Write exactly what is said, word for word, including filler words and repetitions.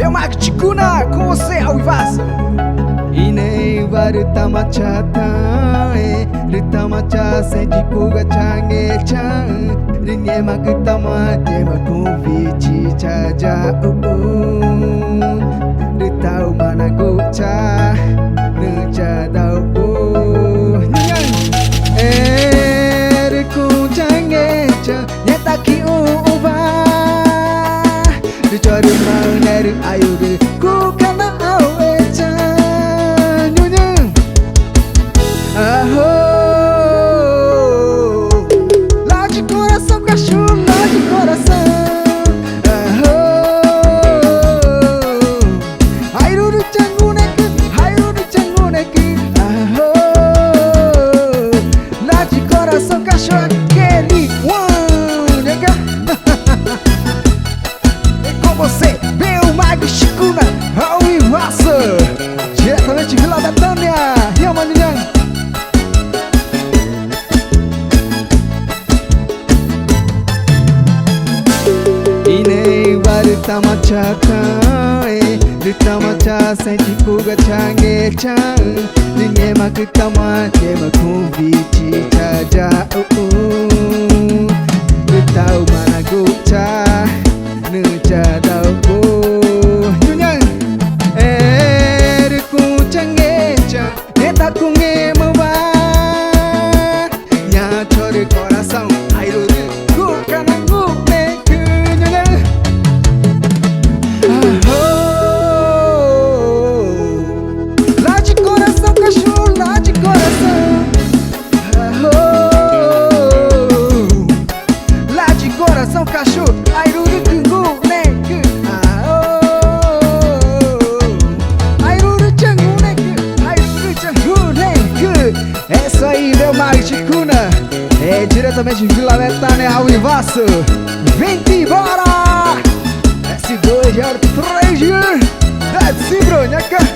Belmagicuna, com você, ao vivaço. Inei wa rü tama tchatae, rü tama tchasẽ tchicuga tchangechaü̃, rü ngẽmaãcü tama ngẽma convite tchayaxuxü̃, rü taxuma nagu tchanü tchadauxgu. Ñuñaü̃, erü cuü̃ tchangechaü̃ ngẽta quixuxü̃wa, rü chorü maü̃ nerü ayurü cucana auechaü̃. Ñuñaü̃. Ahô. Lá de coração, cachorro, lá de coração. Ahô. Airurü tchangunecü, airurü tchangunecü. Ahô. Lá de coração, cachorro, aquele one. E com você, Belmagicuna, ao vivaço, diretamente Vila Betânia. Ñuñaü̃. Inei wa rü tama tchatae, rü tama tchasẽ tchicuga tchangechaü̃, rü ngẽmaãcü tama ngẽma convite tchayaxuxü̃, rü taxuma nagu tchanü tchadauxgu. Ñuñaü̃. Erü cuü̃ tchangechaü̃ ngẽta cungẽmawa, ñaã chorü coração airurü cucana ngunecü. Ñuñaü̃. Ahô. Lá de coração, cachorro, lá de coração. Ahô. Lá de coração, cachorro, airurü tchangunecü. Ahô. Airurü tchangunecü, airurü tchangunecü. É isso aí, Belmagicuna. É diretamente de Vila Betânia, ao vivaço. Vem embora. S dois R três, Dad Sibro, nha ca-